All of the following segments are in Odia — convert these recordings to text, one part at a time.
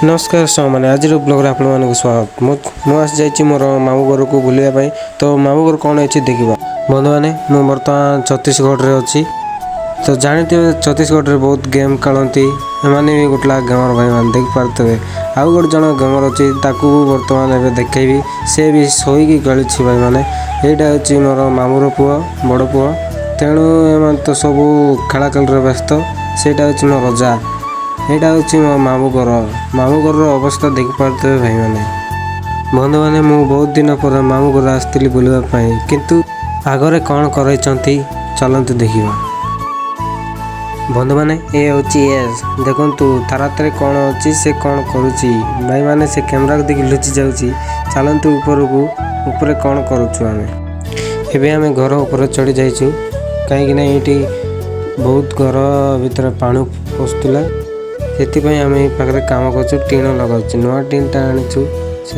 ନମସ୍କାର ସାଙ୍ଗମାନେ, ଆଜିର ବ୍ଲଗ୍ରେ ଆପଣମାନଙ୍କୁ ସ୍ୱାଗତ। ମୁଁ ଆସିଯାଇଛି ମୋର ମାମୁଁ ଘରକୁ ବୁଲିବା ପାଇଁ। ତ ମାମୁଁ ଘର କ'ଣ ଅଛି ଦେଖିବା। ବନ୍ଧୁମାନେ, ମୁଁ ବର୍ତ୍ତମାନ ଛତିଶଗଡ଼ରେ ଅଛି। ତ ଜାଣିଥିବେ, ଛତିଶଗଡ଼ରେ ବହୁତ ଗେମ୍ ଖେଳନ୍ତି। ଏମାନେ ବି ଗୋଟେ ଗେମର ଭାଇମାନେ, ଦେଖିପାରୁଥିବେ। ଆଉ ଗୋଟେ ଜଣ ଗେମର ଅଛି, ତାକୁ ବି ବର୍ତ୍ତମାନ ଏବେ ଦେଖେଇବି। ସେ ବି ଶୋଇକି ଖେଳୁଛି। ଭାଇମାନେ, ଏଇଟା ହେଉଛି ମୋର ମାମୁଁର ପୁଅ, ବଡ଼ ପୁଅ। ତେଣୁ ଏମାନେ ତ ସବୁ ଖେଳା ଖେଳିରେ ବ୍ୟସ୍ତ। ସେଇଟା ହେଉଛି ମୋ ରଜା। ଏଇଟା ହେଉଛି ମୋ ମାମୁଁ ଘର। ମାମୁଁ ଘରର ଅବସ୍ଥା ଦେଖିପାରୁଥିବେ ଭାଇମାନେ। ବନ୍ଧୁମାନେ, ମୁଁ ବହୁତ ଦିନ ପରେ ମାମୁଁ ଘର ଆସିଥିଲି ବୁଲିବା ପାଇଁ, କିନ୍ତୁ ଆଗରେ କ'ଣ କରାଇଛନ୍ତି, ଚାଲନ୍ତୁ ଦେଖିବା। ବନ୍ଧୁମାନେ, ଏ ହେଉଛି ଏସ୍। ଦେଖନ୍ତୁ, ତାର ହାତରେ କ'ଣ ଅଛି, ସେ କ'ଣ କରୁଛି। ଭାଇମାନେ, ସେ କ୍ୟାମେରାକୁ ଦେଖି ଲୁଚି ଯାଉଛି। ଚାଲନ୍ତୁ ଉପରକୁ। ଉପରେ କ'ଣ କରୁଛୁ ଆମେ? ଏବେ ଆମେ ଘର ଉପରେ ଚଢ଼ି ଯାଇଛୁ, କାହିଁକିନା ଏଇଠି ବହୁତ ଘର ଭିତରେ ପାଣି ପଶୁଥିଲା। ସେଥିପାଇଁ ଆମେ ଏଇ ପାଖରେ କାମ କରୁଛୁ, ଟିଣ ଲଗାଉଛୁ। ନୂଆ ଟିଣଟା ଆଣିଛୁ। ସେ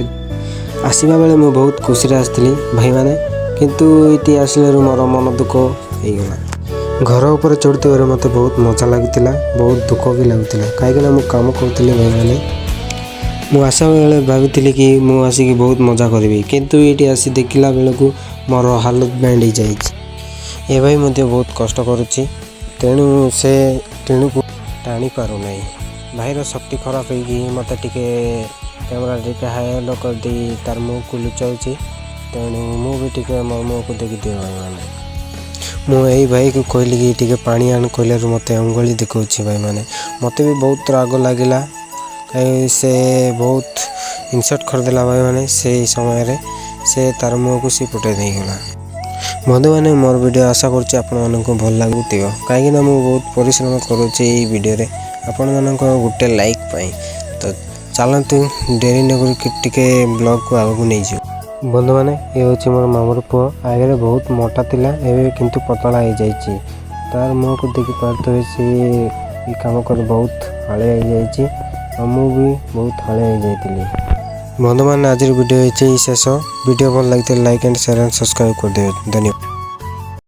ଆସିବା ବେଳେ ମୁଁ ବହୁତ ଖୁସିରେ ଆସିଥିଲି ଭାଇମାନେ, କିନ୍ତୁ ଏଇଠି ଆସିଲାରୁ ମୋର ମନ ଦୁଃଖ ହେଇଗଲା। ଘର ଉପରେ ଚଢ଼ୁଥିବାରୁ ମୋତେ ବହୁତ ମଜା ଲାଗୁଥିଲା, ବହୁତ ଦୁଃଖ ବି ଲାଗୁଥିଲା, କାହିଁକିନା ମୁଁ କାମ କରୁଥିଲି। ଭାଇମାନେ, ମୁଁ ଆସିବା ବେଳେ ଭାବିଥିଲି କି ମୁଁ ଆସିକି ବହୁତ ମଜା କରିବି, କିନ୍ତୁ ଏଇଠି ଆସି ଦେଖିଲା ବେଳକୁ ମୋର ହାଲତ ବ୍ୟାଣ୍ଡ ହେଇଯାଇଛି। ଏ ଭାଇ ମଧ୍ୟ ବହୁତ କଷ୍ଟ କରୁଛି, ତେଣୁ ସେ ଟିଣକୁ ଟାଣି ପାରୁନାହିଁ। ଭାଇର ଶକ୍ତି ଖରାପ ହେଇକି ମୋତେ ଟିକେ କ୍ୟାମେରା ଟିକେ ହାଇ ଲୋ କରିଦେଇ ତାର ମୁହଁକୁ ଲୁଚାଉଛି। ତେଣୁ ମୁଁ ବି ଟିକେ ମୋ ମୁହଁକୁ ଦେଖିଦିଅ। ଭାଇମାନେ, ମୁଁ ଏଇ ଭାଇକୁ କହିଲି କି ଟିକେ ପାଣି ଆଣ କହିଲାରୁ ମୋତେ ଅଙ୍ଗୁଳି ଦେଖାଉଛି। ଭାଇମାନେ, ମୋତେ ବି ବହୁତ ରାଗ ଲାଗିଲା, କାହିଁ ସେ ବହୁତ ଇନସଲ୍ଟ କରିଦେଲା। ଭାଇମାନେ, ସେଇ ସମୟରେ ସେ ତାର ମୁହଁକୁ ସେ ପଟେଇ ଦେଇଗଲା। ବନ୍ଧୁମାନେ, ମୋର ଭିଡ଼ିଓ ଆଶା କରୁଛି ଆପଣମାନଙ୍କୁ ଭଲ ଲାଗୁଥିବ, କାହିଁକିନା ମୁଁ ବହୁତ ପରିଶ୍ରମ କରୁଛି ଏଇ ଭିଡ଼ିଓରେ ଆପଣମାନଙ୍କ ଗୋଟେ ଲାଇକ୍ ପାଇଁ। ତ ଚାଲନ୍ତୁ, ଡେରି ନକରିକି ଟିକେ ବ୍ଲଗ୍କୁ ଆଗକୁ ନେଇଯିବ। ବନ୍ଧୁମାନେ, ଏ ହେଉଛି ମୋର ମାମୁଁର ପୁଅ। ଆଗରେ ବହୁତ ମୋଟା ଥିଲା, ଏବେ କିନ୍ତୁ ପତଳା ହେଇଯାଇଛି। ତାର ମୁହଁକୁ ଦେଖିପାରୁଥିବେ, ସେ ଏ କାମ କରି ବହୁତ ହାଳିଆ ହେଇଯାଇଛି ଆଉ ମୁଁ ବି ବହୁତ ହାଳିଆ ହେଇଯାଇଥିଲି। ବନ୍ଧୁମାନେ, ଆଜିର ଭିଡ଼ିଓ ହେଇଛି ଶେଷ। ଭିଡ଼ିଓ ଭଲ ଲାଗିଥିଲେ like and share and subscribe କରିଦେବେ। ଧନ୍ୟବାଦ।